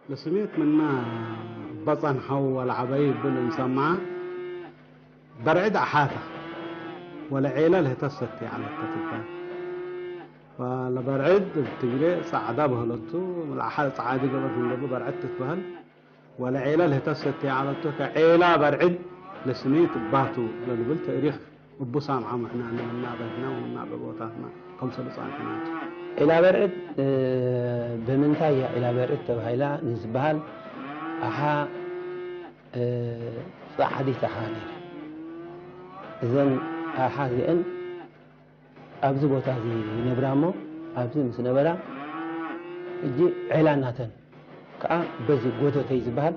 ለስሜት ምና በጻን ሐው ወለዐበይ ይብል እንሰምዓ። በርዕድ አሓታ ወለዔላ ለህተሰቲ ዐለት ተትባል። ወለበርዕድ እብ ትግሬ ጸዕዳ በህለቱ፣ ለአሓ ጸዓዲ ገበር ህንደቡ በርዕድ ትትበህል። ወለዔላ ለህተሰቲ ዐለቱ ከዔላ በርዕድ ለስሜት ባቱ ለልብል ተእሪኽ እቡ ሳምዓ ምሕና ንምናበ ህና ወምናበ ቦታትና ከምሰሉ ጻንሕናቱ። ዒላ በርዕድ፣ እ፣ ብምንታይ እያ ዒላ በርዕድ ተባሂላ ንዝበሃል ኣሓ፣ እ፣ ጸዓዲት ኣሓ ነይራ። እዘን ኣሓ እዚአን ኣብዚ ቦታ እዚ ይነብራ እሞ ኣብዚ ምስ ነበራ ሕጂ ዔላ እናተን ከኣ በዚ ጎተተይ ዝበሃል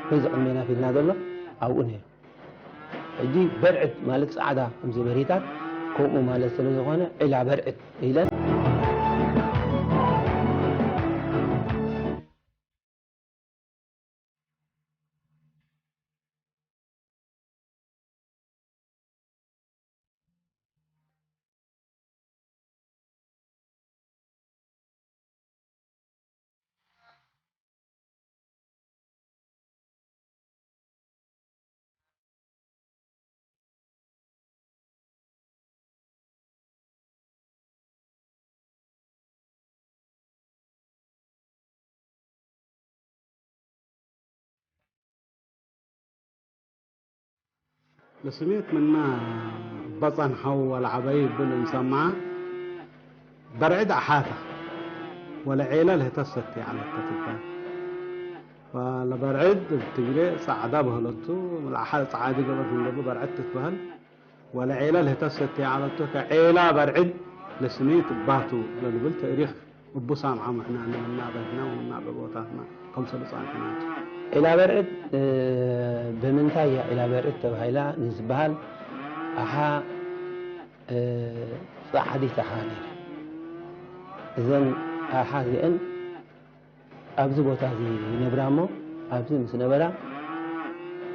በዚ ቅድሜና ፊትና ዘሎ ኣብኡ ነይሩ። ሕጂ በርዕድ ማለት ጻዕዳ ከምዚ በሪታት ከምኡ ማለት ስለ ዝኾነ ዒላ በርዕድ ኢለን ለስሜት ምና በጻን ሐው ወለዐበይ ይብል እንሰምዓ። በርዕድ አሓታ ወለዔላ ለህተሰቲ ዐለት ተትባል። ወለበርዕድ እብ ትግሬ ጸዕዳ በህለቱ፣ ለአሓ ጸዓዲ ገበር ህንደቡ በርዕድ ትትበህል። ወለዔላ ለህተሰቲ ዐለቱ ከዔላ በርዕድ ለስሜት ባቱ ለልብል ተእሪኽ እቡ ሳምዓ ምሕና ንምናበ ህና ወምናበ ቦታትና ከምሰሉ ጻንሕናቱ። ዒላ በርዕድ፣ እ፣ ብምንታይ እያ ዒላ በርዕድ ተባሂላ ንዝበሃል ኣሓ፣ እ፣ ጸዓዲት ኣሓ ነይራ። እዘን ኣሓ እዚአን ኣብዚ ቦታ እዚ ይነብራ እሞ ኣብዚ ምስ ነበራ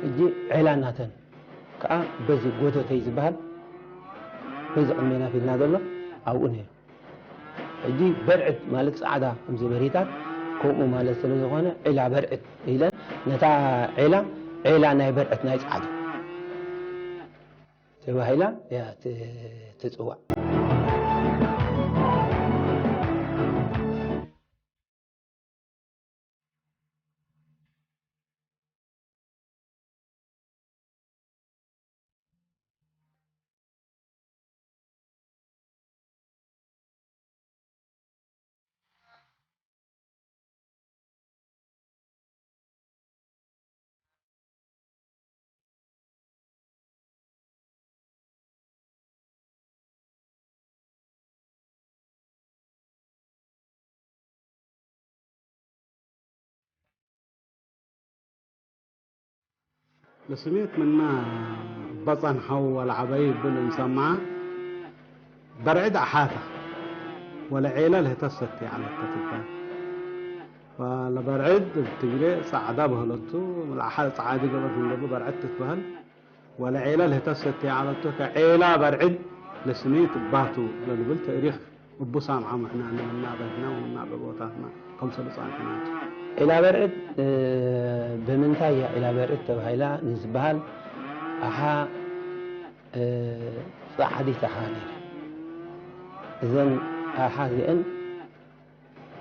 ሕጂ ዔላ እናተን ከኣ በዚ ጎተተይ ዝበሃል በዚ ቅድሜና ፊትና ዘሎ ኣብኡ ነይሩ። ሕጂ በርዕድ ማለት ጻዕዳ ከምዚ በሪታት ከምኡ ማለት ስለ ዝኾነ ዒላ በርዕድ ኢለን ነታ ዔላ ዔላ ናይ በርዕድ ናይ ጻዕዳ ተባሂላ እያ ት-፣ ትጽዋዕ። ለስሜት ምና በጻን ሐው ወለዐበይ ይብል እንሰምዓ። በርዕድ አሓታ ወለዔላ ለህተሰቲ ዐለት ተትባል። ለበርዕድ እብ ትግሬ ጻዕዳ በህለቱ፣ ለአሓ ጻዓዲ ገበር ህንደቡ በርዕድ ትትበህል፣ ወለዔላ ለህታ ሰቴ ዓለቱ ከዔላ በርዕድ ለስሜት ባቱ ለልብል ተእሪኽ እቡ ሳምዓ ምሕና ንምናበህና ወምናበ ቦታትና ከምሰሉ ጻንሕናቱ። ዒላ በርዕድ፣ እ፣ ብምንታይ እያ ዒላ በርዕድ ተባሂላ ንዝበሃል ኣሓ፣ እ፣ ጻዕዲት ኣሓ ነይራ። እዘን ኣሓ እዚአን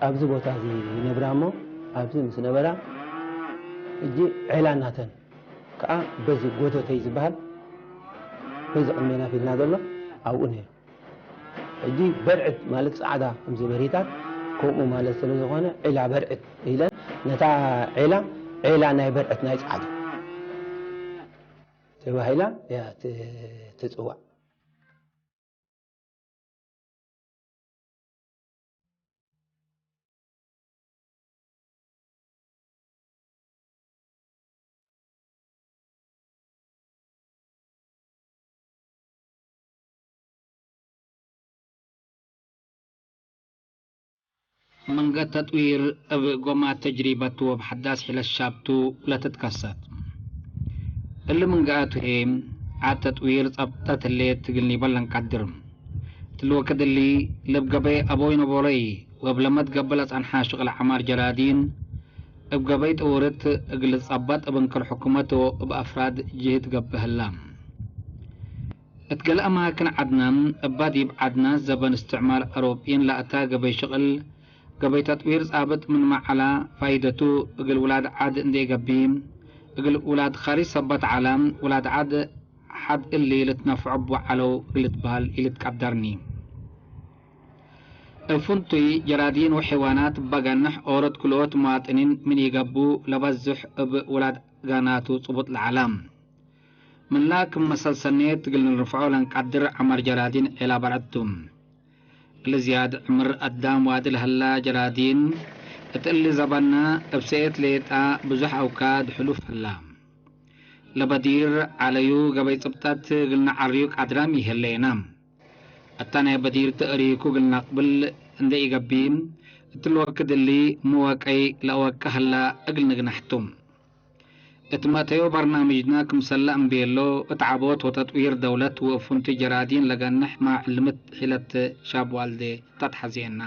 ኣብዚ ቦታ እዚ ይነብራ እሞ፣ ኣብዚ ምስ ነበራ፣ ሕጂ ዔላ ናተን ከኣ በዚ ጎተተይ ዝበሃል፣ በዚ ቅድሜና ፊትና ዘሎ ኣብኡ ነይሩ። ሕጂ በርዕድ ማለት ጻዕዳ ከምዚ በሪታት፣ ከምኡ ማለት ስለ ዝኾነ፣ ዒላ በርዕድ ኢለን ነታ ዔላ፣ ዔላ ናይ በርዕድ ናይ ጻዕዳ ተባሂላ እያ ት-፣ ትጽዋዕ። መንገድ ተጥዊር እብ ጎማ ተጅሪበቱ ወብ ሐዳስ ሒለት ሻብቱ ለትትከሰት። እሊ ምንገአቱ ህዬ፣ ዓድ ተጥዊር ጸብጠት ህሌት እግል ኒበል ለንቀድር። እትሊ ወክድ እሊ፣ ለብ ገበይ አቦይ ነበሮይ ወእብ ለመትገበ ለጸንሐ ሽቅል ዐማር ጀራዲን፣ እብ ገበይ ጥውርት እግል ልትጸበጥ እብ እንክር ሕኩመት ወእብ አፍራድ ጅህድ ገብእ ህላ። እት ገሌ አማክን ዐድነ፣ እባ ዲብ ዐድነ ዘበን እስትዕማር አሮጲን ለአታ ገበይ ሽቅል፣ ገበይ ተጥዊር ጻብጥ ምንመ ዐላ፣ ፋይደቱ እግል ውላድ ዐድ እንዴ ገብእ፣ እግል ውላድ ካሪጅ ሰበት ዐላ፣ ውላድ ዐድ ሐድ እሊ ልትነፍዖ እቡ ዐለው እግል ልትበህል ኢልትቀደርኒ። እብ ፍንቱይ ጀራዲን ወሐይዋናት እባ ገንሕ ኦሮት ክልኦት መዋጥኒን ምን ኢገብኡ ለበዝሕ እብ ውላድ ጋናቱ ጽቡጥ ለዐላ። ምንላ ክም መሰል ሰኔት እግል ንርፍዖ ለንቀድር ዐመር ጀራዲን ዔላ በርዕድ ቱ። እሊ ዝያድ ዕምር አዳም ዋዲ ለሀላ ጀራዲን፣ እት እሊ ዘበነ እብ ሰኤት ሌጣ ብዙሕ አውካድ ሕሉፍ ህላ። ለበዲር ዐለዩ ገበይ ጽብጠት እግል ነዐርዩ ቃድራም ይህሌና። አታ ናይ በዲር ተእሪኩ እግል ነቅብል እንዴ ኢገብእ፣ እትሊ ወክድ እሊ ምወቀይ ለአወቀ ህላ እግል ንግነሕ ቱ። እት መእተዮ በርናምጅነ ክምሰለ እምቤሎ፣ እት ዐቦት ወተጥዊር ደውለት ወእብ ፍንቱይ ጀራዲን ለገንሕ ማዕልምት ሒለት ሻብ ዋልዴ ተትሐዜና።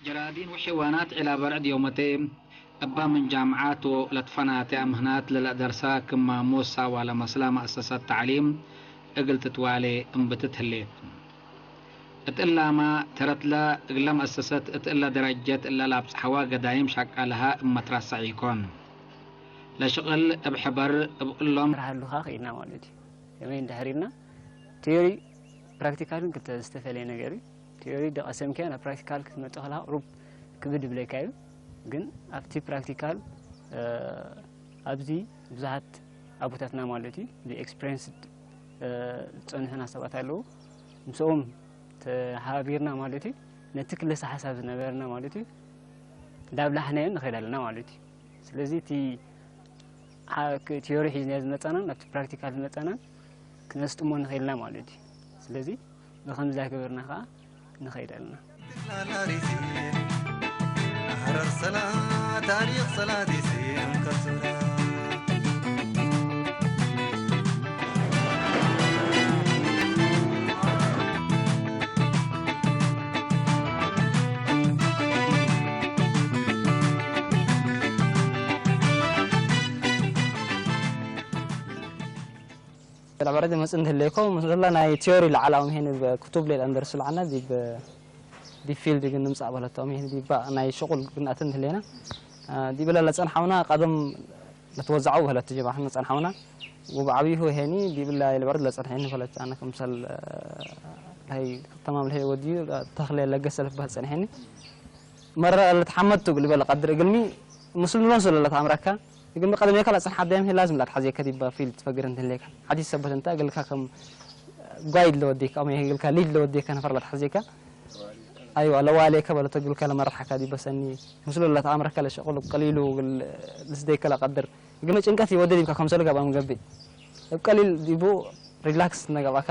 ጀራዲን ወሐይዋናት ዒላ በርዕድ ዮመቴ እባ ምን ጃምዓት ወለትፈናተ አምህናት ለለአደርሳ ክም ማሙስ ሳዋ ለመስላ መአሰሰት ተዕሊም እግል ትትዋሌ እምብትት ህሌት። እት እላመ ተረትለ እግለ መአሰሰት እት እለ ደረጀት እለ ለአብጽሐዋ ገዳይም ሸቃልሃ እብ መትረሰዕ ኢኮን። ለሽቅል እብ ሕበር እብ እሎም። ራህሉኻ ክኢልና ማለት እዩ። ከመይ እንድሕር ኢልና ቲዮሪ ፕራክቲካልን ክልተ ዝተፈለየ ነገር እዩ። ቲዮሪ ደቀሰምክያ ናብ ፕራክቲካል ክትመጽእ ከለኻ ቁሩብ ክብድ ይብለካ እዩ። ግን ኣብቲ ፕራክቲካል፣ እ፣ ኣብዚ ብዙሓት ኣቦታትና ማለት እዩ ብኤክስፔሪንስድ፣ እ፣ ዝጸንሑና ሰባት ኣለዉ። ምስኦም ተሓባቢርና ማለት እዩ ነቲ ክልሰ ሓሳብ ዝነበረና ማለት እዩ እንዳብላሕናዮ ንኸይድ ኣለና ማለት እዩ። ስለዚ እቲ ሓ-፣ ክ-፣ ቲዮሪ ሒዝናዮ ዝመጻናን ናብቲ ፕራክቲካል ዝመጻናን ክነስጥሞ ንኽእል ኢና ማለት እዩ። ስለዚ ብኸምዚ ገበርና ኸዓ ንኸይድ ኣለና። ለበረድ መጽእ እንተለይኮ፣ ምስላ ናይ ቲዮሪ ለዓላዊ ምሄን ብ ክቱብ ሌል እንደርሱ ለዓና ዲብ፣ ዲብ ፊልድ ግን ንምጻእ በለቶም። ይሄን ዲባ ናይ ሽቁል ግን ኣትን እንተለና፣ አ፣ ዲብላ ለጸንሐውና ቀደም ለተወዛዐው በለት ጀባሕና ጸንሐውና። ወብዓቢሁ ይሄኒ ዲብላ ለበረድ ለጸንሐኒ በለት። ኣነ ከምሰል፣ አ፣ ለሀይ ተማም ለሀይ ወዲዩ ተኽለ ለገሰ ለባህ ጸንሐኒ። መረ ለተሓመድቱ እግል በለ ቀድር እግልሚ ምስሉ ሎን ስለ ለተኣምረካ፣ ግን ብቀደሜካ ለጽንሓ ደም ሄ ላዝም ላትሓዜካ ዲባ ፊልድ ትፈግር እንትን ሌካ። ሓዲስ ሰበት እንተ እግልካ ከም ጓይድ ለወዴካ፣ ኣሞ እግልካ ሊድ ለወዴካ ነፈር ላትሓዜካ። ኣይዋ ለዋሌከ በለቶ ግልከ ለመርሓካ ዲበሰኒ ምስሉ ለተኣምረከ ለሸቁሉ ቀሊሉ ልስደይከ ለቀድር ግመ ጭንቀት ይወደድ ይብካ ከምሰሉ ጋብኣ ምገብእ እብ ቀሊል ዲቡ ሪላክስ ነገብኣካ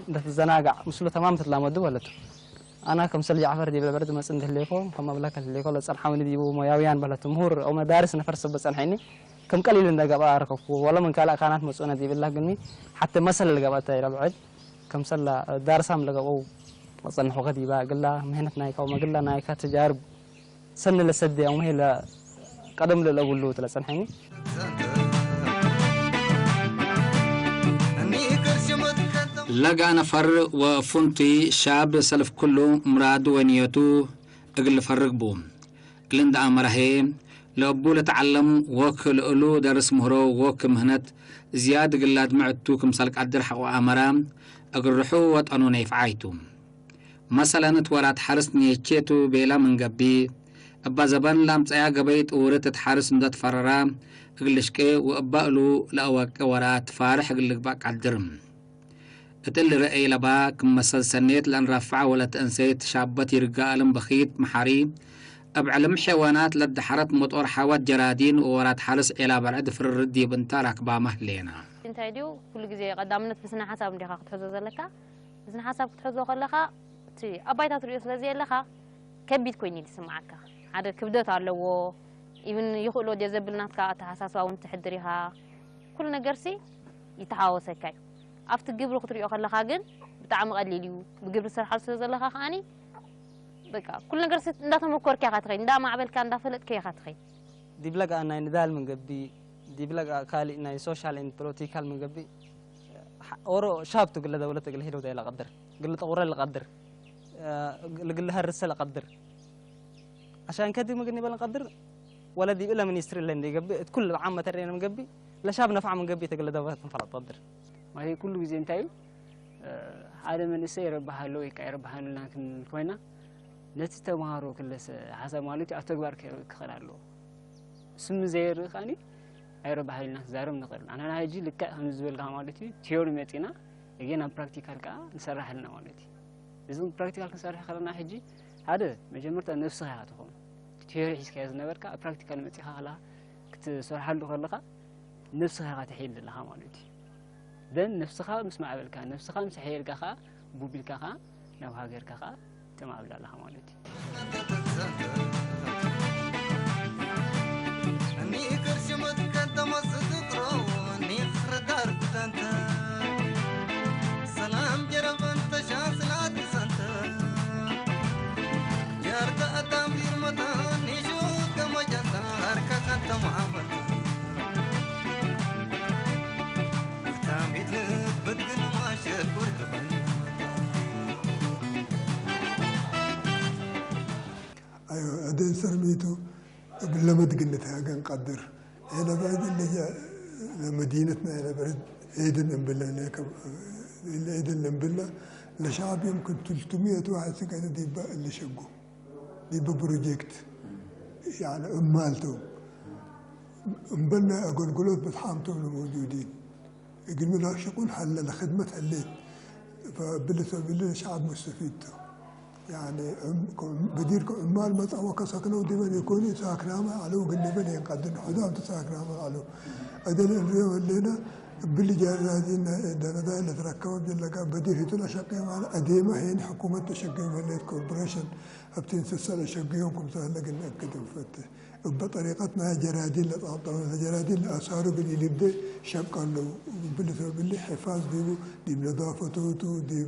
እንደትዘናጋዕ ምስሉ ተማም ትላመዱ በለቱ። ኣና ከምሰል ጃዕፈር ዲብል በርድ መጽ እንድህሌኮ ከም ኣብላከ ህሌኮ ለጸንሓውኒ ዲቡ ሞያውያን በለቱ ምሁር ኦመ ዳርስ ነፈር ሰብ ጸንሐኒ ከም ቀሊል እንደገብኣ ኣረከብኩ ወለ ምን ካልእ ካናት መጽኡነ ዲብላ ግኒ ሓተ መሰል ለገብኣታ ኢላ ብዕድ ከምሰላ ዳርሳም ለገብኡ ጸንሑ ከዲባ ግላ ምህነት ናይካ ወመግላ ናይካ ተጃርብ ሰኒ ለሰደያ ወመሄ ቀደም ለለብሉ ትለጸንሐኒ። ለጋ ነፈር ወፉንቲ ሻብ ሰልፍ ኩሉ ምራድ ወንየቱ እግል ፈርግቡ እልን ደኣመራሄ ለቡ ለተዓለም ወክ ለእሉ ደርስ ምህሮ ወክ ምህነት ዝያድ እግል ላድምዕ እቱ ክምሳል ቃድር ሐቆ ኣመራ እግል ርሑ ወጠኑ ነይፍዓይቱ። መሰለን እት ወራት ሐርስ ንየቼቱ ቤላ ምን ገብእ፣ እባ ዘበን ለአምጸያ ገበይ ጥውርት እት ሐርስ እንዶ ትፈረራ እግል ልሽቄ ወእባ እሉ ለአወቄ ወራት ፋርሕ እግል ልግባእ ቃድር። እት እሊ ረአይ ለባ ክም መሰል ሰኔት ለእንረፍዓ ወለት እንሰይት ሻበት ይርጋ እልም በኺት መሓሪ፣ እብ ዕልም ሐይዋናት ለደሐረት መጦር ሐወት ጀራዲን ወወራት ሐርስ ዔላ በርዕድ ፍርርድ ዲብ እንታ ራክባመ ህሌና። እንታይ ድዩ ኩሉ ግዜ ቀዳምነት ብስነ ሓሳብ እንዲኻ ክትሕዞ ዘለካ። ብስነ ሓሳብ ክትሕዞ ከለኻ እቲ ኣባይታ ትሪኦ ስለ ዘየለኻ ከቢድ ኮይኑ እዩ ዝስምዓካ። ሓደ ክብደት ኣለዎ። ኢቭን ይኽእሎ ድየ ዘብል ናትካ ኣተሓሳስባ እውን ትሕድር ኢኻ። ኩሉ ነገርሲ ይተሓወሰካ እዩ። ኣብቲ ግብሪ ክትሪኦ ከለኻ ግን ብጣዕሚ ቀሊል እዩ። ብግብሪ ትሰርሓሉ ስለ ዘለኻ ከዓኒ በቃ ኩሉ ነገርሲ እንዳተመኮርካ ኢኻ ትኸይድ፣ እንዳማዕበልካ እንዳፈለጥካ ኢኻ ትኸይድ። ዲብለ ገኣ ናይ ንዳል ምን ገብእ፣ ዲብለ ገኣ ካልእ ናይ ሶሻል ኤንድ ፖለቲካል ምን ገብእ፣ ኦሮ ሻብቱ ግለ ደውለት እግለ ሂደው ዳይላ ቀድር፣ ግለ ጠቑረ ልቀድር፣ ልግለ ሀርሰ ለቀድር፣ عشان ከዲ ምግኒ በለን ቀድር፣ ወለ ዲብለ ሚኒስትሪ ለንዲ ገብእ፣ እት ኩል ዓመ ተሬነ ምን ገብእ፣ ለሻብ ነፋዕ ምን ገብእ ተግለ ደውለት ንፈላጥ ቀድር። ማለት ኩሉ ግዜ እንታይ እዩ ሓደ መንእሰይ ይረብሕ ኣሎ ወይ ከዓ ይረብሕ ኣሉና ክንብል ኮይና ነቲ ተምሃሮ ክለሰ ሓሳብ ማለት እዩ ኣብ ተግባር ክኸድ ኣለዎ። ስም ዘይርኢ ከዓኒ ኣይረብሓልና ክዛረብ ንኽእል። ኣናና ሕጂ ልክዕ ከምዚ ዝበልካ ማለት እዩ ቲዮሪ መፂና እጌን ኣብ ፕራክቲካል ከዓ ንሰራሕ ኣለና ማለት እዩ። እዚ ፕራክቲካል ክንሰርሕ ከለና ሕጂ ሓደ መጀመርታ ነብስኻ ኢኻ ትኸውን። ቲዮሪ ሒዝካዮ ዝነበርካ ኣብ ፕራክቲካል መፂኻ ከለኻ ክትሰርሓሉ ከለኻ ነብስኻ ኢኻ ትሕይል ዘለኻ ማለት እዩ። ደን ነብስኻ ምስ ማዕበልካ ነብስኻ ምስ ኣሕየልካ ከዓ ቡቢልካ ከዓ ናብ ሃገርካ ከዓ ተማዕብል ኣለኻ ማለት እዩ። أدين سرميتو بلمد قلتها قن قدر إلى بعد اللي جاء لمدينتنا إلى بعد عيدن أمبلا ليك عيدن أمبلا لشعب يمكن ثلاثمية واحد سكن ديبا اللي شقوا ديبا بروجيكت يعني أمالتو أمبلا أقول قلوب بتحامتو الموجودين يقول لا شقون حل لخدمة الليل فبلت بلت شعب مستفيد يعني بديركم عمال مطعم وكسكنوا دبن يكوني ساكنامة على وقل دبن ينقدن حدام تساكنامة على أدل الريو اللينا باللي جاي راجين دردا اللي تركوا جلقا بدير هتو لشقي مع أديمة هين حكومة تشقي مليت كوربريشن أبتين سسالة شقيهم كم سهلة قلنا أكدوا فته بطريقتنا جرادين لطابطة جرادين لأسارو باللي يبدأ شق له باللي باللي حفاظ دي دي بنظافته تو دي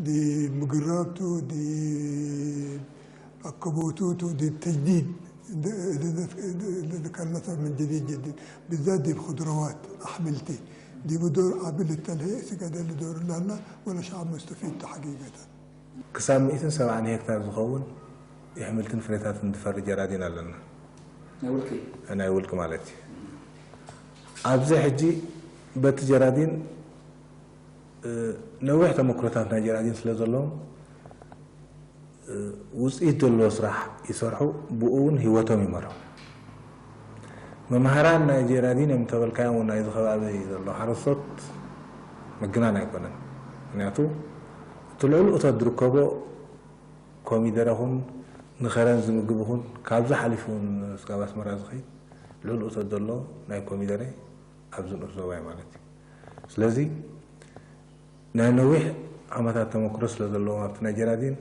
دي مقرابته دي أكبوتوتو دي التجديد ذكرنا من جديد جديد بالذات دي بخضروات أحملتي دي بدور قابل التلهي سكاد اللي دور لنا ولا شعب مستفيد حقيقة ክሳብ ሚእትን ሰብዓን ሄክታር ዝኸውን የሕምልትን ፍሬታትን ዝፈሪ ጀራዲን ኣለና። ናይ ውልቂ? ናይ ውልቂ ማለት እዩ። ኣብዚ ሕጂ በቲ ጀራዲን ነዊሕ ተመክሮታት ናይ ጀራዲን ስለ ዘለዎም ውፅኢት ዘለዎ ስራሕ ይሰርሑ፣ ብኡ እውን ህይወቶም ይመርሑ። መምሃራን ናይ ጀራዲን እዮም እንተበልካዮም እውን ናይዚ ከባቢ ዘሎ ሓረስቶት ምግናን ኣይኮነን። ምክንያቱ እቲ ልዑል እቶት ዝርከቦ ኮሚደረ ኹን ንኸረን ዝምግብ ኹን ካብዚ ሓሊፉ እውን እስካብ ኣስመራ ዝኸይድ ልዑል እቶት ዘሎ ናይ ኮሚደረ ኣብዚ ንኡስ ዞባ እዩ ማለት እዩ። ስለዚ ናይ ነዊሕ ዓመታት ተመክሮ ስለ ዘለዎም ኣብቲ ናይ ጀራዲን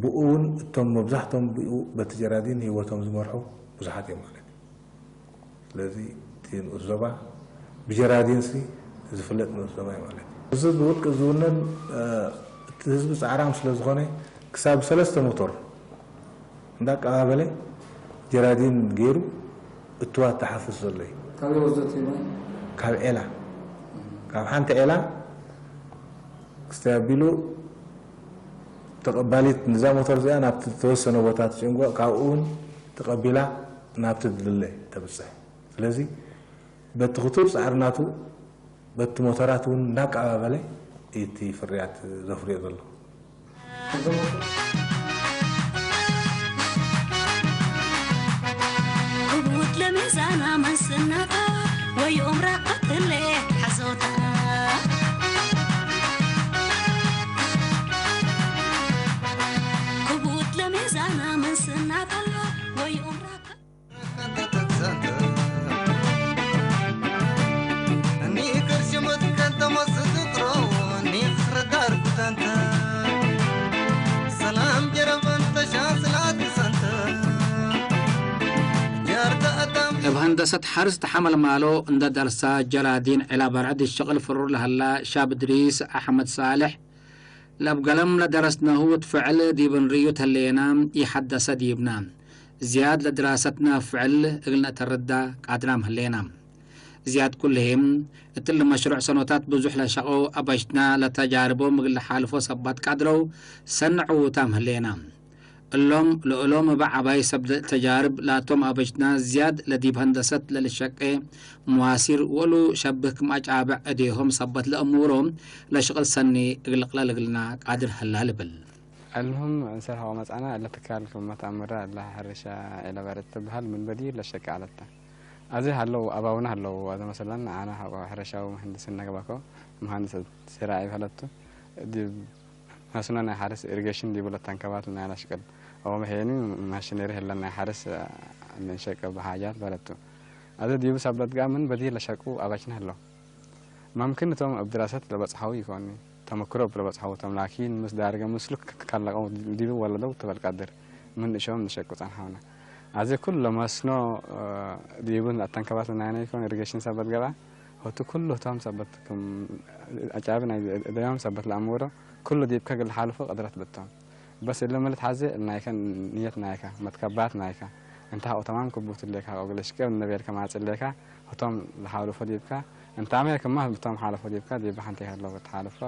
ብኡ እውን እቶም መብዛሕቶም ብኡ በቲ ጀራዲን ህይወቶም ዝመርሑ ብዙሓት እዮም ማለት እዩ። ስለዚ እቲ ንኡስ ዞባ ብጀራዲንሲ ዝፍለጥ ንኡስ ዞባ እዩ ማለት እዩ። እዚ ብውልቂ ዝውነን እቲ ህዝቢ ፃዕራም ስለ ዝኾነ ክሳብ ሰለስተ ሞቶር እንዳቀባበለ ጀራዲን ገይሩ እትዋት ተሓፍስ ዘሎ እዩ። ካበይ ወስዶ እቲ ማይ? ካብ ዔላ፣ ካብ ሓንቲ ዔላ ክስተይ ኣቢሉ ተቐባሊት ንዛ ሞተር እዚኣ ናብቲ ዝተወሰነ ቦታ ትጭንጎ፣ ካብኡ እውን ተቐቢላ ናብቲ ድልለ ተብፅሕ። ስለዚ በቲ ክቱር ፃዕሪ ናቱ በቲ ሞተራት እውን እንዳቀባበለ እቲ ፍርያት ዘፍርዮ ዘሎ። ክቡት ለሚዛና መንስናታ ወይ ኡምራ ቀትለ ሓዞታ ክቡት ለሚዛና መንስናታ ወይ ኡምራ እብ ሀንደሰት ሐርስ ተሐመልማሎ እንደ ደርሳ ጀራዲን ዕላ በርዕድ ሸቕል ፍሩር ለሀላ ሻብ እድሪስ አሕመድ ሳልሕ ለብገለም ለደረስነሁ እት ፍዕል ዲብ እንርእዩ ተሌና፣ ኢሐደሰ ዲብና። ዝያድ ለድራሰትና ፍዕል እግል ነአተርዳ ቃድራም ህሌና። ዝያድ ኩልሄም፣ እትሊ መሽሩዕ ሰኖታት ብዙሕ ለሸቀው አበጅትና ለተጃርቦም እግል ለሓልፎ ሰባት ቃድረው ሰኒ ዕውታም ህሌና። እሎም ለእሎም እበ ዐባይ ሰብ ተጃርብ ላቶም አበጅትና ዝያድ ለዲብ ሀንደሰት ለልሸቄ መዋሲር ወእሉ ሸብህ ክም አጫብዕ እዴሆም ሰበት ለእሙሮም ለሽቅል ሰኒ እግል ቅለል እግልና ቃድር ህላ ልብል። አልሙህም እንሰር ሐቆ መጻና እለ ትካል ክም መትአምራ እለ ሐርሻ ኤለበረት ትበሃል ምን በዲ ለሸቂ አለታ። አዚ ሀለው አባውና ሀለው አዘ መሰለን አነ ሐቆ ሐረሻዊ መሀንድስና ገባኮ መሀንድስ ስራዒ ፈለቱ ዲብ መስኖ ናይ ሓርስ ኢሪጌሽን ዲቡ ለተንከባት ናይ ለሽቅል ኦም ሄኒ ማሽነሪ ህለን ናይ ሓርስ ንሸቅ በሓጃት በለቱ። አዚ ዲቡ ሰበት ጋር ምን በዲ ለሸቁ አባችና ህለው። መምክን እቶም እብ ድራሰት ለበጽሐው ይኮኒ ተመክሮ እብ ለበጽሐው እቶም ላኪን ምስ ዳርገ ምስሉ ከለቀው ዲቡ ወለደው ትበል ቀድር ምን እሾም ንሸቁ ጸንሐውና። አዚ ኩሉ ለመስኖ ዲቡ ለተንከባት ናይና ይኮን ኢሪጌሽን ሰበት ገባ ሆቱ ኩሉ ህቶም ሰበት ክም አጫቢ ናይ እደዮም ሰበት ለአምወዶ ኩሉ ዲብከ እግል ለሓልፎ ቅድረት ብቶም። በስ እለ ምን ልትሓዜ ናይከ ንየት ናይከ መትከባት ናይከ እንተ ሐቆ ተማም ክቡት እሌከ ሐቆ እግል ሽቅብ እነ ቤልከ ማጽእ እሌከ ህቶም ለሓልፎ ዲብከ እንታመ ክማ ብቶም ሓለፎ ዲብከ ዲብ ሐንቲ ከሎ ብትሓልፎ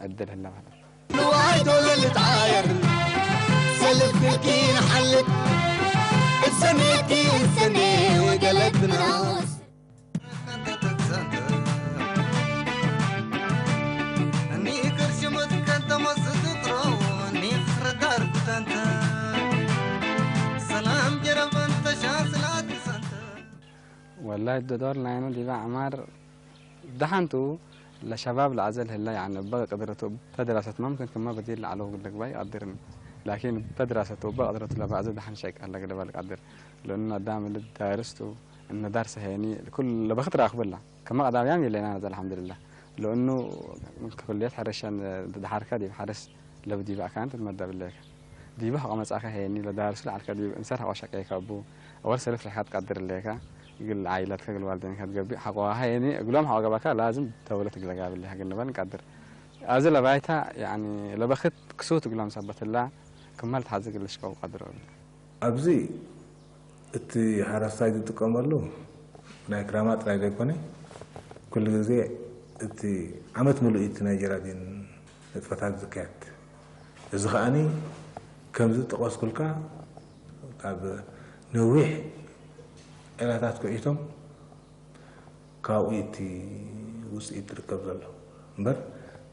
ዕድል ህለ ማለት። ንዋይ ዶለ ልትዓየር ሰልፍ ብልኪ ንሓልድ እሰኔኪ እሰኔ ወገለግናስ ወላሂ ዶዶል ናይኑ ዲበ ዐማር ደሓንቱ ለሸባብ ለአዘል ህለ ያኒ እበ ቅድረቱ እበ ድራሰት መምክን ክመ በዲል ለዐለው ግለ ግባይ ይቀድርኒ ላኪን እበ ድራሰቱ እበ ቅድረቱ ለበአዘ ደሓን ሸይቅ ሀለ ግለ በል ቀድር ለእኑ አዳም እሊ ዳርስ ቱ እነ ዳርሰ ሄኒ ኩል ለበክት ረአክብላ ከመ ቀዳምያም የለና ነዘ አልሐምዱልላህ ለእኑ ክፍልየት ሐረሸን ደሓርከ ዲብ ሐርስ ለብዲበ አካን ትትመደብ እሌከ ዲበ ሐቆ መጻእከ ሄኒ ለዳርሱ ለዐልከ ዲብ እንሰር ሐቆ ሸቄከ እቡ አወል ሰልፍ ርሕካ ትቀድር እሌከ እግል ዓይለትከ እግል ዋልዴንከ ትገብእ ሐቆ ሄኒ እግሎም ሐቆ ገባካ ላዝም ደውለት እግለ ጋብሌከ እግል ንበል ንቀድር አዚ ለባይታ ያኒ ለበክት ክሱት እግሎም ሰበት እላ ክመ ልትሐዝግ እልሽቀው ቀድር እብል። ኣብዚ እቲ ሓረስታይ ዝጥቀመሉ ናይ ክራማ ጥራይ ዘይኮነ ኩሉ ግዜ እቲ ዓመት ምሉእ እቲ ናይ ጀራዲን ንጥፈታት ዝካየድ። እዚ ከኣኒ ከምዚ ዝጠቐስኩልካ ካብ ነዊሕ ዒላታት ኩዒቶም ካብኡ እቲ ውፅኢት ዝርከብ ዘሎ እምበር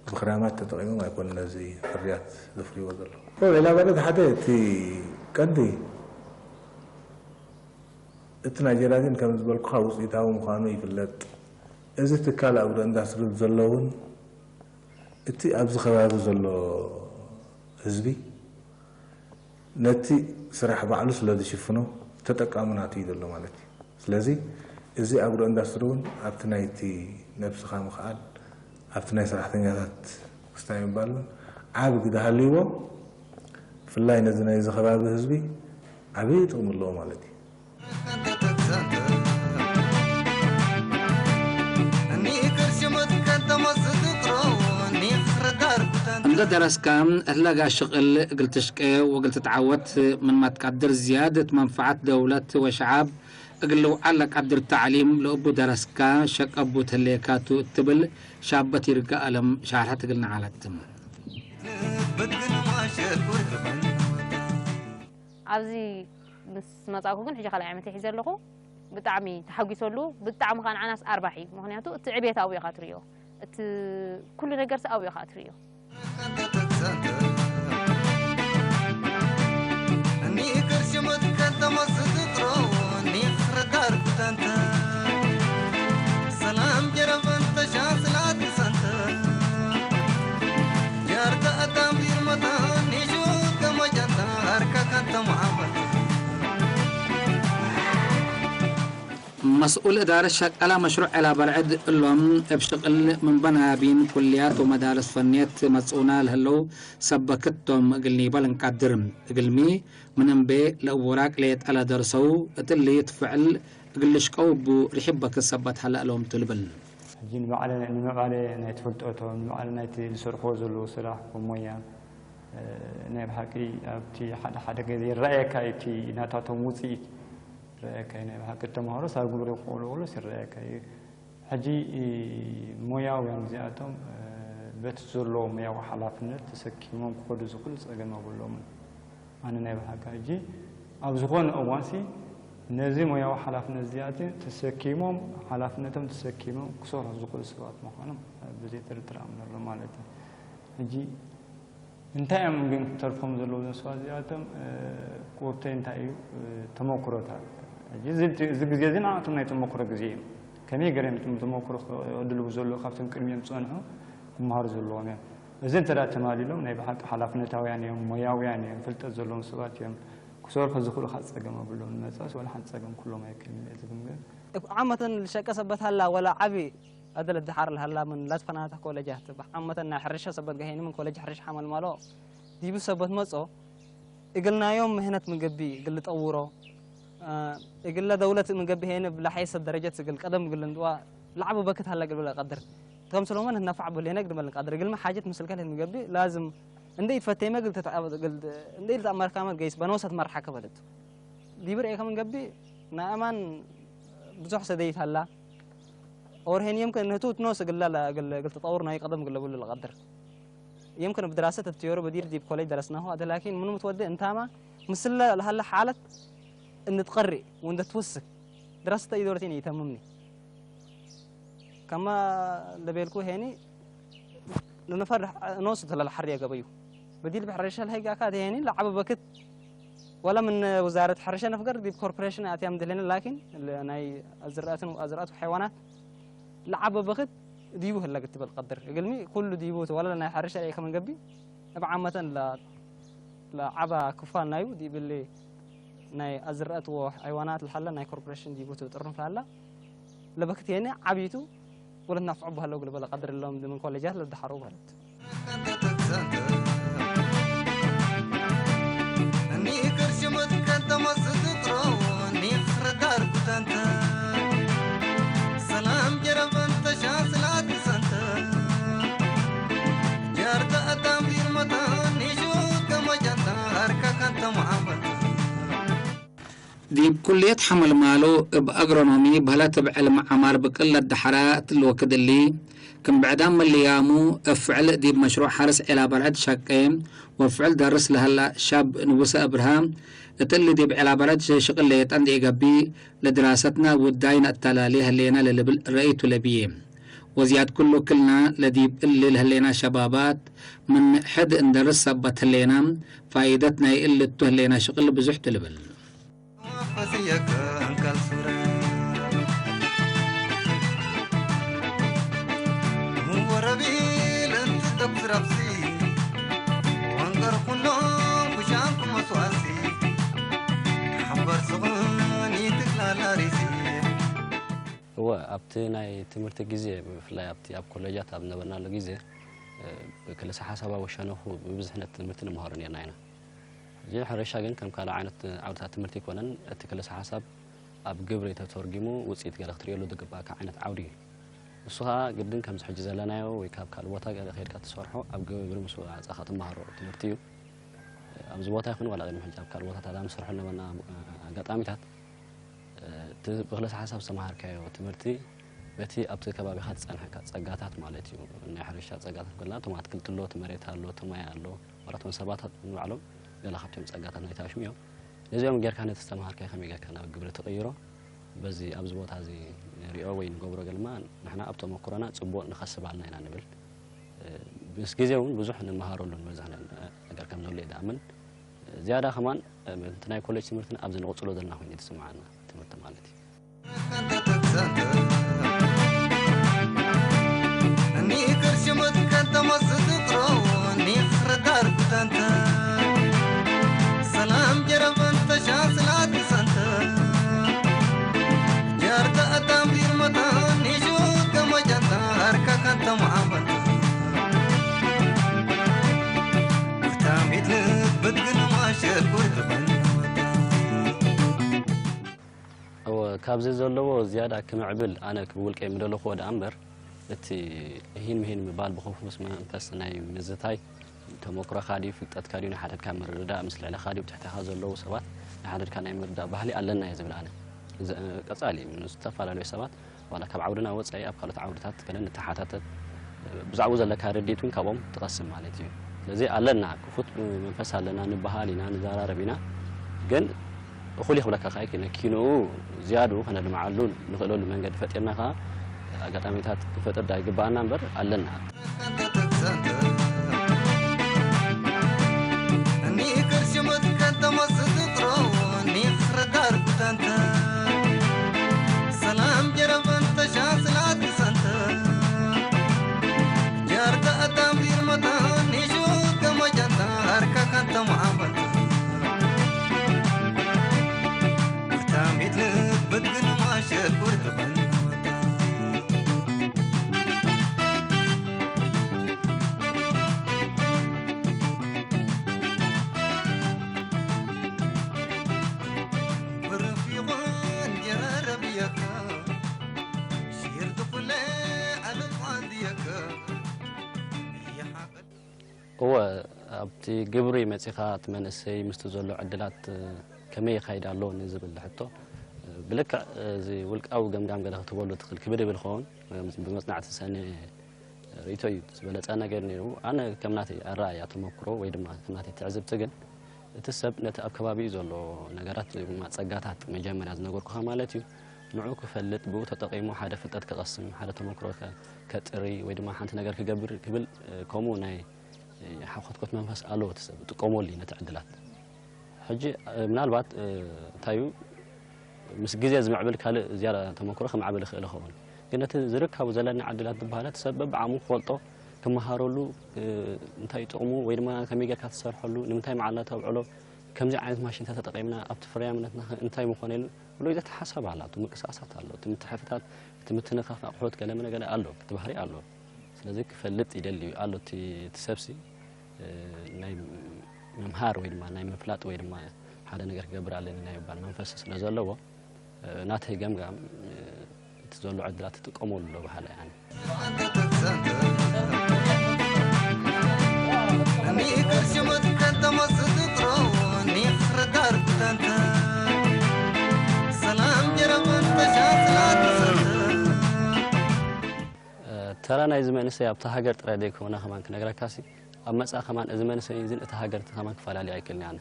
ብኽራማት ተጠቒሞም ኣይኮኑን ነዚ ፍርያት ዘፍርይዎ ዘለዉ። ዒላ በረድ ሓደ እቲ ቀንዲ እቲ ናይ ጀራዲን ከም ዝበልኩኻ ውፅኢታዊ ምዃኑ ይፍለጥ። እዚ ትካል ኣግሮ ኢንዳስትሪ ዘሎ እውን እቲ ኣብዚ ከባቢ ዘሎ ህዝቢ ነቲ ስራሕ ባዕሉ ስለ ዝሽፍኖ ተጠቃሚ ናቱ እዩ ዘሎ ማለት እዩ። ስለዚ እዚ ኣግሮ ኢንዳስትሪ እውን ኣብቲ ናይቲ ነብስኻ ምኽኣል ኣብቲ ናይ ሰራሕተኛታት ክስታይ ምባል እውን ዓቢ ግደ ሃልይዎ፣ ብፍላይ ነዚ ናይዚ ከባቢ ህዝቢ ዓቢ ጥቕሚ ኣለዎ ማለት እዩ። እንደ ደረስካ ህላጋ ሽቕል እግል ትሽቀ ወእግል ትትዓወት ምን ማትቃድር ዝያደት መንፈዓት ደውለት ወሸዓብ እግል ልውዓል ለቃድር ተዕሊም ለእቡ ደረስካ ሸቀቡ ትህሌካቱ እትብል ሻበት ይርጋ ኣለም ሻርሐት እግል ንዓለት። ኣብዚ ምስ መጻእኩ ግን ሕጂ ካልኣይ ዓመት ሒዘ ኣለኹ። ብጣዕሚ ተሓጒሰሉ። ብጣዕሚ ከኣ ንዓናስ ኣርባሕ እዩ። ምኽንያቱ እቲ ዕቤት ኣብኡ ኢኻ ትርእዮ። እቲ ኩሉ ነገርስ ኣብኡ ኢኻ ትርእዮ። መስኡል እዳረት ሸቀላ መሽሩዕ ዔላ በልዕድ እሎም እብ ሽቅል ምን በናያቢን ኩልያት ወመዳርስ ፈንየት መጽኡና ለህለው ሰበክቶም እግል ኒበል እንቃድር። እግልሚ ምን እምቤ ለእብ ውራቅ ሌጠ ለደርሰው እትሊ ትፍዕል እግል ልሽቀው እቡ ርሒብ በክት ሰበት ሀለ እሎም ቱ ልብል። ሕጂ ንባዕለ ንምዕባለ ናይ ትፈልጦቶ ንምዕባለ ናይቲ ዝሰርሕዎ ዘለዉ ስራሕ ብሞያ ናይ ብሓቂ ኣብቲ ሓደ ሓደ ግዜ ይረኣየካ እቲ ናታቶም ውፅኢት ይረኣየካ እዩ። ናይ ብሓቂ ተምሃሮ ሳርጉ ብሪቑ ቆልዑ ቆልዑስ ይረኣየካ እዩ። ሕጂ ሞያውያን እዚኣቶም በቲ ዘሎ ሞያዊ ሓላፍነት ተሰኪሞም ክኸዱ ዝኽእሉ ፀገም ኣብሎምን። ኣነ ናይ ብሓቂ ሕጂ ኣብ ዝኾነ እዋንሲ ነዚ ሞያዊ ሓላፍነት እዚኣት ተሰኪሞም ሓላፍነቶም ተሰኪሞም ክሰርሑ ዝኽእሉ ሰባት ምዃኖም ብዘይ ጥርጥር ኣምነሎም ማለት እዩ። ሕጂ እንታይ እዮም ግን ክተርፎም ዘለዎም እዞም ሰባት እዚኣቶም? ቁርተይ እንታይ እዩ? ተመኩሮታት። ሕጂ እዚ ግዜ እዚ ንዓኣቶም ናይ ተመኩሮ ግዜ እዩ። ከመይ ገይሮም ተመኩሮ ክዕድልቡ ዘለዉ ካብቶም ቅድሚኦም ዝጸንሑ ክመሃሩ ዘለዎም እዮም። እዚ እንተ ተማሊሎም ናይ ብሓቂ ሓላፍነታውያን እዮም፣ ሞያውያን እዮም፣ ፍልጠት ዘለዎም ሰባት እዮም። ክሰርሑ ዝኽእሉ ካብ ጸገም ኣብሎም ንመጻእስ ዋላ ሓንቲ ጸገም ክህሎም ኣይክእልን እየ ዝግምገም። ዓመተን ልሸቀ ሰበት ሃላ ወላ ዓቢ ኣደለ ድሓር ለሃላ ምን ላትፈናታ ኮለጃት ዓመተን ናይ ሕርሻ ሰበት ገሄኒ ምን ኮለጅ ሕርሻ ሓመል ማሎ ዲቡ ሰበት መጾ እግልናዮም ምህነት ምግቢ እግል ጠውሮ እግለ ደውለት ምግቢ ሄኒ ብላሓይ ሰብ ደረጀት እግል ቀደም እግል እንድዋ ለዓቡ በክት ሃላ እግል ብለ ቀድር ከም ስለሆነ ነፋዕ ብሌነ እግል መልን ቀድር እግልሚ ሓጀት ምስልከል ምግቢ ላዝም እንደ ኢትፈተይ መግል ተጣበ እግል እንደ ኢልተማርካ መግይስ በነወሰት መርሓ ከበለት ዲብር ኤከ ምግቢ ናይ ኣማን ብዙሕ ሰደይት ሃላ ኦርሄን የምክን እህቱ ትኖስ እግላ እግል ተጠውር ናይ ቀደም እግለ ብሉ ለቀድር يمكن بدراسة التيوري بدير ديب كوليج درسناه هذا لكن منو متودي انتاما مثل لهلا حالة ان تقري وان تتوسك دراسة ايدورتين يتممني كما لبيلكو هيني لنفر نوصل للحرية قبيو بديل بحرشة الهيقا كاد هيني لعب بكت ولا من وزارة حرشة نفقر ديب كوربريشن اتيام دلين لكن ናይ ኣዝርእትን ኣዝርእት ሓይዋናት ለዓበ በኽት ዲቡ ህለግ እትበል ቀድር እግልሚ ኩሉ ዲቡ ተወለለ ናይ ሓርሻ ርኤ ከመንገቢ እብ ዓመተን ለዓባ ክፋል ናዩ ዲብሊ ናይ ኣዝርእት ወ ሓይዋናት ለሓለ ናይ ኮርፖሬሽን ዲቡ ትብጥርን ፍላላ ለበክት የነ ዓብይቱ ወለት ናፍዑ ባህለው ግልበለ ቀድር ሎም ድምን ኮሌጃት ለድሓሩ በለት ዲብ ኩልየት ሐመልማሎ እብ ኣግሮኖሚ በህለት እብ ዕልም ዐማር ብቅል ለደሐረ እትሊ ወክድ እሊ፣ ክም ብዕዳም መለያሙ እብ ፍዕል ዲብ መሽሩዕ ሐርስ ዔላ በልዕድ ሸቄ ወፍዕል ደርስ ለሀላ ሻብ ንጉሰ እብርሃ፣ እት እሊ ዲብ ዔላ በልዕድ ሽቅል ሌጠ እንዴ ኢገብእ፣ ለድራሰትና ውዳይ ነአተላሌ ህሌና ለልብል ረአይቱ ለብዬ። ወዝያድ ኩሉ ክልና ለዲብ እሊ ለህሌና ሸባባት፣ ምን ሕድ እንደርስ ሰበት ህሌና፣ ፋኢደት ናይ እሊ እቱ ህሌና ሽቅል ብዙሕ ቱ ልብል። እወ፣ ኣብቲ ናይ ትምህርቲ ግዜ፣ ብፍላይ ኣብቲ ኣብ ኮሌጃት ኣብ ነበርናሉ ግዜ፣ እ፣ ብክልሰ ሓሳባዊ ሸነኹ ብብዝሕነት ትምህርቲ ንመሃሮ ነርና ኢና። ሕጂ ሕርሻ ግን ከም ካልእ ዓይነት ዓውድታት ትምህርቲ ኣይኮነን። እቲ ክልሰ ሓሳብ ኣብ ግብሪ ተተርጒሙ ውጽኢት ገለ ክትርእየሉ ዝግባእካ ዓይነት ዓውዲ እዩ። ንሱ ኸኣ ግድን ከምዚ ሕጂ ዘለናዮ ወይ ካብ ካልእ ቦታ ገለ ከይድካ ትሰርሖ ኣብ ግብሪ ምስ ወጻእካ ትመሃሮ ትምህርቲ እዩ። ኣብዚ ቦታ ይኹን ዋላ ቅድሚ ሕጂ ኣብ ካልእ ቦታታት ኣብ ንሰርሖ ዝነበርና ኣጋጣሚታት፣ እቲ ብክልሰ ሓሳብ ዝተመሃርካዮ ትምህርቲ በቲ ኣብቲ ከባቢኻ ዝጸንሐካ ጸጋታት ማለት እዩ። ናይ ሕርሻ ጸጋታት ከለና እቶም ኣትክልቲ ኣሎ፣ እቲ መሬት ኣሎ፣ እቲ ማይ ኣሎ፣ ዋላ እቶም ሰባት ንባዕሎም ገለ ካብቶም ጸጋታት ናይታ ሽም እዮም። ነዚኦም ጌርካ ነቲ ዝተመሃርካዮ ከመይ ጌርካ ናብ ግብሪ ትቕይሮ? በዚ ኣብዚ ቦታ እዚ ንሪኦ ወይ ንገብሮ ገልማ ንሕና ኣብ ተመኩሮና ጽቡቕ ንኸስብ ኣለና ኢና ንብል። ምስ ግዜ እውን ብዙሕ ንመሃረሉ ንበዝሕ ነገር ከም ዘሎ እየ ዝኣምን። ዝያዳ ከማን እቲ ናይ ኮሌጅ ትምህርትና ኣብዚ ንቕጽሎ ዘለና ኮይኑ እዩ ዝስምዓና፣ ትምህርቲ ማለት እዩ። እወ፣ ካብዚ ዘለዎ ዝያዳ ክምዕብል ኣነ ብውልቀይ ምደለኹዎ ደኣ እምበር፣ እቲ እሂን ምሂን ምባል ብኽፉት መንፈስ ናይ ምዝታይ፣ ተመኩሮኻ ድዩ፣ ፍልጠትካ ድዩ፣ ናይ ሓደድካ ምርድዳእ ምስ ልዕለኻ ድዩ፣ ትሕተኻ ዘለዉ ሰባት ናይ ሓደድካ ናይ ምርዳእ ባህሊ ኣለና እየ ዝብል ኣነ። እዚ፣ ቀጻሊ ምስ ዝተፈላለዩ ሰባት ዋላ ካብ ዓውድና ወጻኢ ኣብ ካልኦት ዓውድታት ገለ ንተሓታተት፣ ብዛዕባኡ ዘለካ ርድኢት እውን ካብኦም ትቐስም ማለት እዩ። ስለዚ ኣለና፣ ክፉት መንፈስ ኣለና፣ ንበሃል ኢና፣ ንዘራረብ ኢና። ግን እኹል እዩ ክብለካ ከኣ ኣይክእልን። ኪንኡ ዝያድኡ ከነድምዓሉ ንኽእለሉ መንገዲ ፈጢርና ከኣ ኣጋጣሚታት ክፈጥር ደኣ ይግብኣና እምበር ኣለና። እወ፣ ኣብቲ ግብሪ መጺኻ እቲ መንእሰይ ምስቲ ዘሎ ዕድላት ከመይ ይኸይድ ኣሎ ንዝብል ሕቶ፣ ብልክዕ እዚ ውልቃዊ ገምጋም ገለ ክትህበሉ ትኽእል ክብድ ይብል ክኸውን፣ ብመጽናዕቲ ዝሰነ ርእይቶ እዩ ዝበለጸ ነገር ነይሩ። ኣነ ከም ናተይ ኣረኣእያ ተመክሮ ወይ ድማ ከም ናተይ ትዕዝብቲ ግን፣ እቲ ሰብ ነቲ ኣብ ከባቢኡ ዘሎ ነገራት ወይ ድማ ጸጋታት መጀመርያ ዝነገርኩኻ ማለት እዩ፣ ንዕኡ ክፈልጥ፣ ብኡ ተጠቒሙ ሓደ ፍልጠት ክቐስም፣ ሓደ ተመክሮ ከ-፣ ከጥሪ ወይ ድማ ሓንቲ ነገር ክገብር ክብል፣ ከምኡ ናይ ሓኾትኮት መንፈስ ኣለዎ እቲ ሰብ፣ ይጥቀመሉ እዩ ነቲ ዕድላት። ሕጂ፣ ምናልባት፣ እንታይ እዩ፣ ምስ ግዜ ዝምዕብል ካልእ ዝያዳ ተመክሮ ክምዕብል ይኽእል ይኸውን። ግን ነቲ ዝርከቡ ዘለና ዕድላት ዝበሃል እቲ ሰብ በብዓቕሙ ክፈልጦ፣ ክመሃረሉ፣ እንታይ እዩ ጥቕሙ ወይ ድማ ከመይ ጌርካ ትሰርሐሉ፣ ንምንታይ መዓልና ተብዕሎ፣ ከምዚ ዓይነት ማሽንታት ተጠቒምና ኣብቲ ፍርያምነትና ከ እንታይ ምኾነ ኢሉ፣ ኩሉ ግዜ እቲ ሓሳብ ኣሎ፣ እቲ ምንቅስቃሳት ኣሎ፣ እቲ ምትሕፍታት፣ እቲ ምትንኻፍ ኣቑሑት ገለ መለ ገለ ኣሎ፣ እቲ ባህሪ ኣሎ። ስለዚ ክፈልጥ ይደሊ ኣሎ እቲ፣ እቲ ሰብሲ፣ እ፣ ናይ ምምሃር ወይ ድማ ናይ ምፍላጥ ወይ ድማ ሓደ ነገር ክገብር ኣለኒ ናይ ምባል መንፈስ ስለ ዘለዎ፣ እ፣ ናተይ ገምጋም፣ እ፣ እቲ ዘሎ ዕድላት ትጥቀመሉ ኣሎ በሃላይ ኣነ። ተራ ናይዚ መንእሰይ ኣብታ ሃገር ጥራይ ዘይኮነ ከማን ክነግረካሲ፣ ኣብ መጻኢ ከማን እዚ መንእሰይ እዚን እታ ሃገር ከማን ክፈላለዩ ኣይክእልን ኣነ።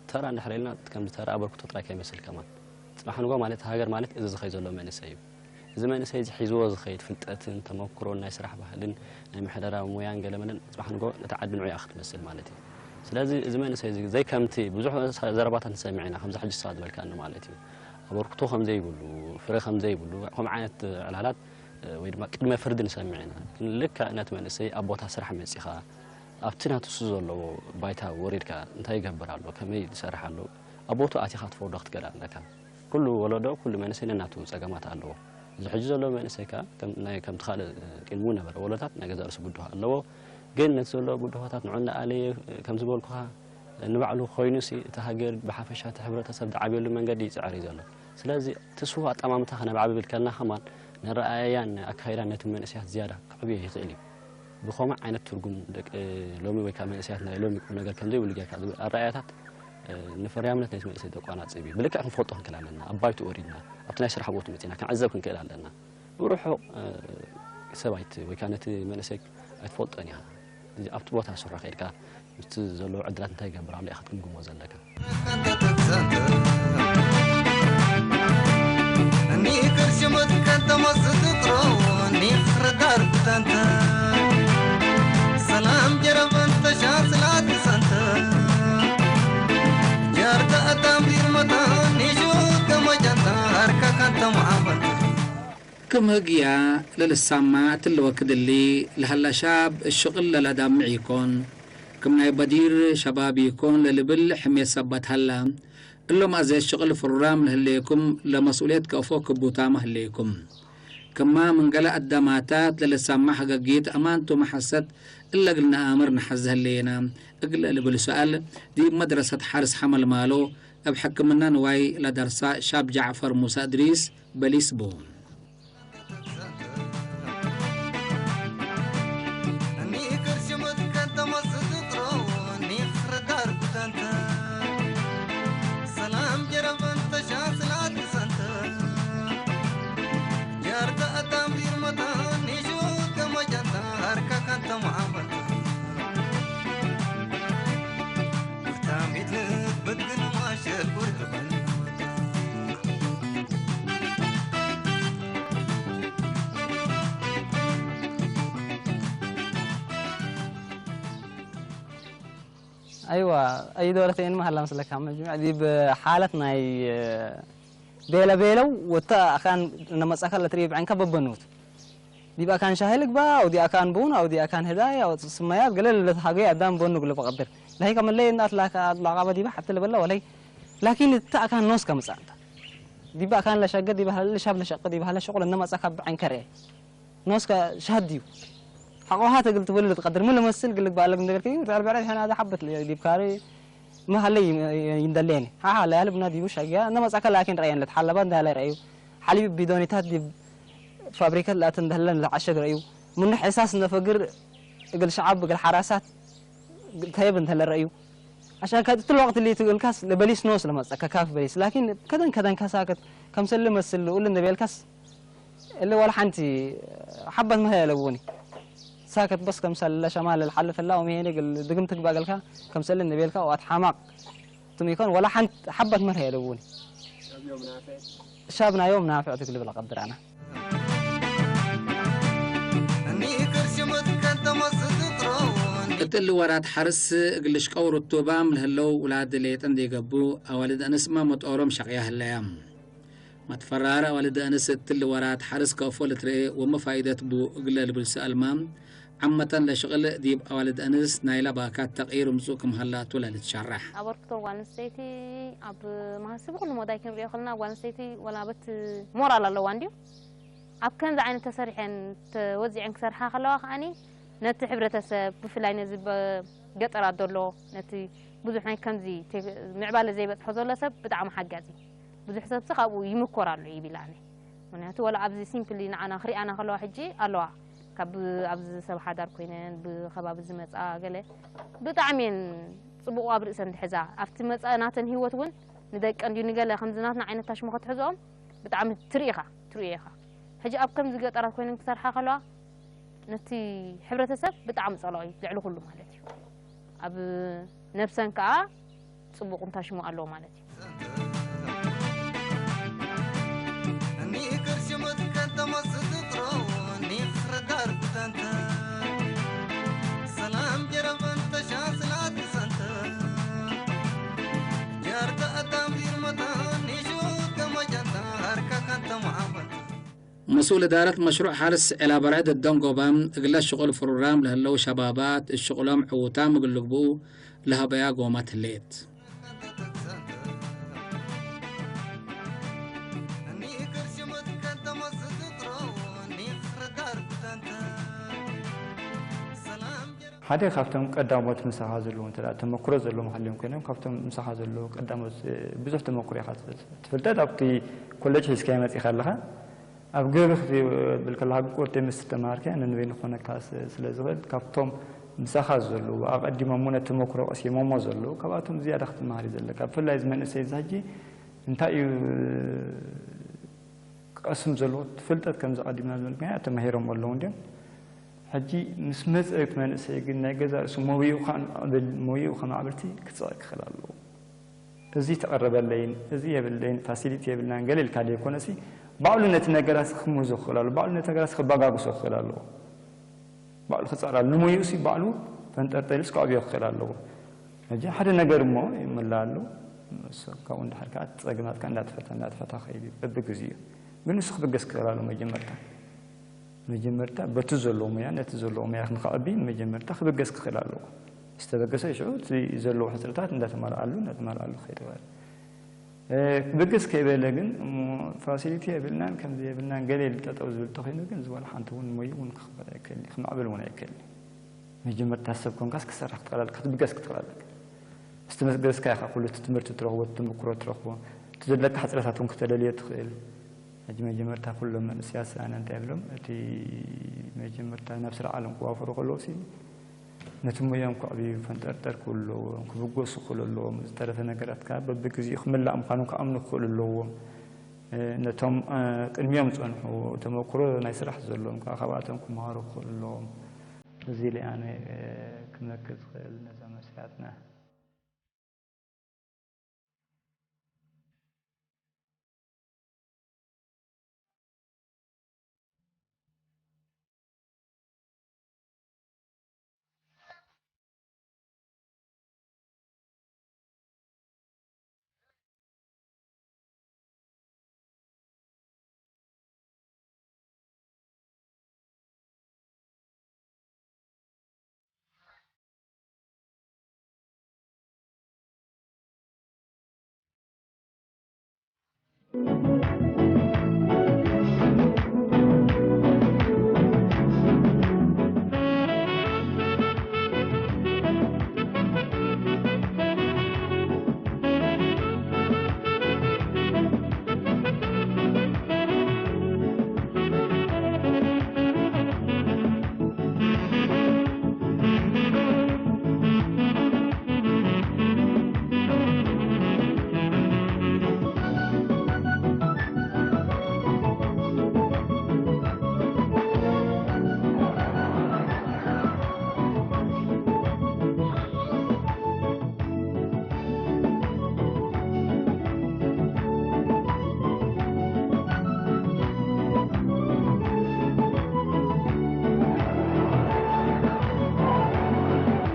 ተራ እንድሕር ኢልና ከምዚ ተራ ኣበርክቶ ጥራይ ከይመስል ከማን። ጽባሕ ንግሆ ማለት ሃገር ማለት እዚ ዝኸይድ ዘሎ መንእሰይ እዩ። እዚ መንእሰይ እዚ ሒዝዎ ዝኸይድ ፍልጠትን ተመኩሮን ናይ ስራሕ ባህልን ናይ ምሕደራ ሞያን ገለመለን ጽባሕ ንግሆ ነታ ዓዲ ንዑ እያ ክትመስል ማለት እዩ። ስለዚ እዚ መንእሰይ እዚ ዘይከምቲ ብዙሕ ዘረባታት ንሰምዕ ኢና፣ ከምዚ ሕጂ ንስኻ ዝበልካኒ ማለት እዩ። ኣበርክቶ ከም ዘይብሉ፣ ፍረ ከም ዘይብሉ፣ ከምኡ ዓይነት ዕላላት ወይ ድማ ቅድመ ፍርዲ ንሰምዕ ኢና። ግን ልክዕ ነቲ መንእሰይ ኣብ ቦታ ስራሕ መጺኻ፣ ኣብቲ ናቱ እሱ ዘለዎ ባይታ ወሪድካ እንታይ ይገብር ኣሎ፣ ከመይ ይሰርሕ ኣሎ፣ ኣብ ቦትኡ ኣቲኻ ክትፈርዶ ክትክእል ኣለካ። ኩሉ ወለዶ፣ ኩሉ መንእሰይ ነናቱ ጸገማት ኣለዎ። እዚ ሕጂ ዘሎ መንእሰይ ከኣ ከም፣ ናይ፣ ከምቲ ካልእ ቂድሙ ነበረ ወለዶታት ናይ ገዛእ ርእሱ ብድሆ ኣለዎ። ግን ነቲ ዘሎ ብድሆታት ንዑ እናኣለየ፣ ከም ዝበልኩኻ፣ ንባዕሉ ኮይኑሲ፣ እቲ ሃገር ብሓፈሻ፣ እቲ ሕብረተሰብ ዝዓብየሉ መንገዲ ይጽዕር እዩ ዘሎ። ስለዚ፣ እቲ ስዉእ ኣጠማምታ ከነማዕብል ከለና ከማን፣ ነረኣእያን ኣካይዳን ነቲ መንእሰያት ዝያዳ ክዕብዮ ይኽእል እዩ። ብኸምኡ ዓይነት ትርጉም ደቂ ሎሚ ወይ ከዓ መንእሰያት ናይ ሎሚ ቁም ነገር ከም ዘይብሉ ጌርካ ዝብል ኣረኣእያታት፣ እ፣ ንፍርያምነት ናይቲ መንእሰይ ዘቋናጽብ እዩ። ብልክዕ ክንፈልጦ ክንክእል ኣለና። ኣብ ባይትኡ ወሪድና፣ ኣብቲ ናይ ስራሕ ቦትኡ መጺና ክንዕዘብ ክንክእል ኣለና። ብርሑቕ፣ እ፣ ሰብ ኣይት-፣ ወይ ከዓ ነቲ መንእሰይ ኣይትፈልጦን ኢኻ። እዚ ኣብቲ ቦታ ስራሕ ከይድካ፣ ምስቲ ዘለዎ ዕድላት እንታይ ይገብር ኣሎ ኢኻ ክትግምግሞ ዘለካ። ክም ህግያ ለልሳማ ትልወ ክድሊ ለሀላ ሻብ እሽቕል ለላዳምዕ ይኮን። ክም ናይ በዲር ሸባብ ይኮን ለልብል ሕሜት ሰባት ሀላ። እሎም ኣዘ እሽቕል ፍሩራም ለህሌኩም ለመስኡልየት ከእፎ ክቡታማ ህሌኩም። ክማ ምን ገለ ኣዳማታት ለልሳማ ሀገጊት ኣማንቱ መሐሰት እለ እግል ነኣምር ነሐዝ ህሌና። እግለ ልብል ሰኣል ዲብ መድረሰት ሐርስ ሐመልማሎ እብ ሕክምና ንዋይ ለደርሳ ሻብ ጃዕፈር ሙሳ እድሪስ በሊስ ቡ። ኣይዋ፣ ኣይዶ ለተይን መሃላ መስለካ፣ መጅመዕ ዲብ ሓለት ናይ ቤለ ቤለው ወታ ኣኻን ነመጻካ ለትሪ ብዕንካ በበኑት። ዲብ ኣካን ሻሂ ልግባ፣ ኣው ዲ ኣካን ቡን፣ ኣው ዲ ኣካን ህዳይ፣ ኣው ስመያት፣ ገለ ለተሃገይ ኣዳም በኑ ግለ በቀድር። ለሀይ ከመለይ እናት ላካ፣ ላቃበ ዲባ ሓብት ልበላ ወለይ። ላኪን እታ ኣካን ኖስ ከምጻ እንታ። ዲባ ኣካን ለሸገ፣ ዲባ ለሻብ ለሸቀ፣ ዲባ ለሸቁ ለነመጻካ ብዕንከረ። ኖስከ ሻድ እዩ። ሓቆሃ ተግል ትብል ትቀድር ምን ለመስል ግልግ ባለግ እንደገር ከዩ ተርበረ ሐና ዛ ሐበት ዲብ ካሪ መሐለ ይንደሌኒ። ሓሓ ለያል ብና ዲቡ ሻጊያ እነ መጻከ ላኪን ረአየን ለትሓለባ እንዳለ ረአዩ። ሓሊብ ቢዶኒታት ዲብ ፋብሪከት ላት እንደለን ለዓሸግ ረአዩ። ምን ሕሳስ ነፈግር እግል ሸዓብ እግል ሓራሳት ተየብ እንተለ ረአዩ። عشان كده طول الوقت اللي تقول كاس لبليس نوس لما ككاف بليس، لكن كذا كذا كساكت كم سلم السل ولا النبي الكاس اللي ولا حنتي حبة ما هي لبوني ساكت بس كم سل شمال الحل في الله ومي هني قال دقم تقبل قال كم سل النبي الكا وات حماق تم يكون ولا حنت حبة ما هي لبوني شابنا يوم نافع تقلب القدر أنا. እትሊ ወራት ሓርስ እግል ሽቀው ርቱባም ለህለው ውላድ ሌጠን ዴገቡ ኣዋልድ ኣንስማ መጦሮም ሸቅያ ህለያ። መትፈራር ኣዋልድ ኣንስ እትሊ ወራት ሓርስ ከእፎ ልትርኤ ወመፋይደት ቡ እግለ ልብል ሰኣልማ ዓመተን ለሽቕል ዲብ ኣዋልድ ኣንስ ናይላ ባካት ተቕይር ምጹእ ክም ሀላቱ ለልትሸራሕ። ኣበርክቶ ጓል ኣንስተይቲ ኣብ መሃሲ ብኹሉ መዳይ ክንሪኦ ከለና ጓል ኣንስተይቲ ወላ በት ሞራል ኣለዋ እንድዩ። ኣብ ከምዚ ዓይነት ተሰሪሐን ተወዚዐን ክሰርሓ ከለዋ ከኣኒ ነቲ ሕብረተሰብ ብፍላይ ነዚ በ-፣ ገጠራት ዘሎ ነቲ ብዙሕ ናይ ከምዚ ቴክ-፣ ምዕባለ ዘይበጽሖ ዘሎ ሰብ ብጣዕሚ ሓጋዚ እዩ። ብዙሕ ሰብሲ ካብኡ ይምኮር ኣሎ ይብል ኣነ። ምክንያቱ ወላ ኣብዚ ሲምፕሊ ንዓና ክሪኣና ከለዋ ሕጂ ኣለዋ ካብ ኣብዚ ሰብ ሓዳር ኮይነን ብከባቢ ዝመጻ ገለ ብጣዕሚ እየን ጽቡቕ ኣብ ርእሰን ዝሕዛ ኣብቲ መጻኢ ናተን ህይወት እውን ንደቀን ድዩ ንገለ ከምዚ ናትና ዓይነት ታሽሞ ክትሕዝኦም ብጣዕሚ ትርኢ ኢኻ ትርእዮ ኢኻ። ሕጂ ኣብ ከምዚ ገጠራት ኮይነን ክሰርሓ ከለዋ ነቲ ሕብረተሰብ ብጣዕሚ ጸላኦ እዩ ልዕሊ ኩሉ ማለት እዩ። ኣብ ነብሰን ከኣ ጽቡቕ እንታሽሞ ኣለዎ ማለት እዩ። مسؤول إدارة مشروع حرس علا برعد الدنقوبة إقلا شغل فرورام لهلو شبابات الشغلهم عوتام قلقبو لهبيا قومات الليت. ሓደ ካብቶም ቀዳሞት ምሳኻ ዘለዉ እንተ ደኣ ተመክሮ ዘለዎም ሃልዮም ኮይኖም፣ ካብቶም ምሳኻ ዘለዉ ቀዳሞት፣ እ፣ ብዙሕ ተመክሮ ኢኻ ትፈልጥ። እቲ ፍልጠት ኣብቲ ኮሌጅ ሒዝካዮ መጺእካ ኣለኻ። ኣብ ግብሪ ክትብል ከለኻ፣ ብቁርቲ ምስ ተማሃርካዮ ነንበይኑ ክኾነካ ስ-፣ ስለ ዝኽእል፣ ካብቶም ምሳኻ ዘለዉ፣ ኣቐዲሞም እውን ነቲ ተመክሮ ቀሲሞሞ ዘለዉ፣ ካብኣቶም ዝያዳ ክትመሃር እዩ ዘለካ። ብፍላይ እዚ መንእሰይ እዚ ሕጂ እንታይ እዩ ቀስም ዘለዎ ፍልጠት፣ ከምዚ ቀዲምና ዝበልናዮ፣ ተማሂሮም ኣለዉ እንድዮም። ሕጂ ምስ መጸ እቲ መንእሰይ ግን ናይ ገዛ ርእሱ ሞይኡ ከማዕብል፣ ሞይኡ ከማዕብልቲ ክጽዕር ክኽእል ኣለዎ። እዚ ተቐረበለይን፣ እዚ የብለይን፣ ፋሲሊቲ የብልናን ገለ ኢልካ ዘይኮነሲ፣ ባዕሉ ነቲ ነገራት ክምህዞ ክኽእል ኣለዎ። ባዕሉ ነቲ ነገራት ክበጋግሶ ክኽእል ኣለዎ። ባዕሉ ክጸዕር ኣለዎ። ንሞይኡ ሲ ባዕሉ ፈንጠርጠር ኢሉስ ከዕብዮ ክኽእል ኣለዎ። ሕጂ ሓደ ነገር እሞ ይምላእ ኣሎ። ንሱ ካብኡ እንድሕር ከኣ ጸገማትካ እንዳተፈታ፣ እንዳተፈታ ከይድ እዩ በብግዜኡ። ግን ንሱ ክብገስ ክኽእል ኣለዎ መጀመርታ። መጀመርታ በቲ ዘለዎ ሞያ፣ ነቲ ዘለዎ ሞያ ንኸዕቢ መጀመርታ ክብገስ ክኽእል ኣለዎ። ዝተበገሰ ሽዑ እቲ ዘለዎ ሕጽረታት እንዳተማልኣሉ፣ እንዳተማልኣሉ ክኸይድ ይኽእል። እ፣ ክብገስ ከይበለ ግን እሞ ፋሲሊቲ የብልናን፣ ከምዚ የብልናን ገለ ኢሉ ጠጠው ዝብል ተኾይኑ ግን፣ እዚ ዋላ ሓንቲ እውን ሞይኡ እውን ክኽበር ኣይክእልን እዩ፣ ክማዕብል እውን ኣይክእልን እዩ። መጀመርታ ሰብ ኮንካስ ክትሰርሕ ክትኽእል ኣለካ፣ ክትብገስ ክትኽእል ኣለካ። ምስ ተበገስካ ኢኻ ኩሉ እቲ ትምህርቲ ትረኽቦ፣ እቲ ተመክሮ ትረኽቦ፣ እቲ ዘለካ ሕጽረታት እውን ክተለልዮ ትኽእል። ሕጂ መጀመርታ ኩሎም መንእሰያት ኣነ እንታይ እብሎም፣ እቲ መጀመርታ ናብ ስራሕ ዓለም ክዋፈሩ ከለዉ ሲ፣ ነቲ ሞያኦም ከዕብዩ ፈንጠርጠር ክብሉ ኣለዎም፣ ክብገሱ ክኽእሉ ኣለዎም። ዝተረፈ ነገራት ከኣ በብግዜኡ ክምላእ ምዃኑ ክኣምኑ ክኽእሉ ኣለዎም። እ፣ ነቶም፣ እ፣ ቅድሚኦም ዝጸንሑ ተመክሮ ናይ ስራሕ ዘለዎም ከኣ ካብኣቶም ክመሃሩ ክኽእሉ ኣለዎም። እዚ ኢለ ኣነ፣ እ፣ ክመክር ዝኽእል ነዞም መንእሰያትና።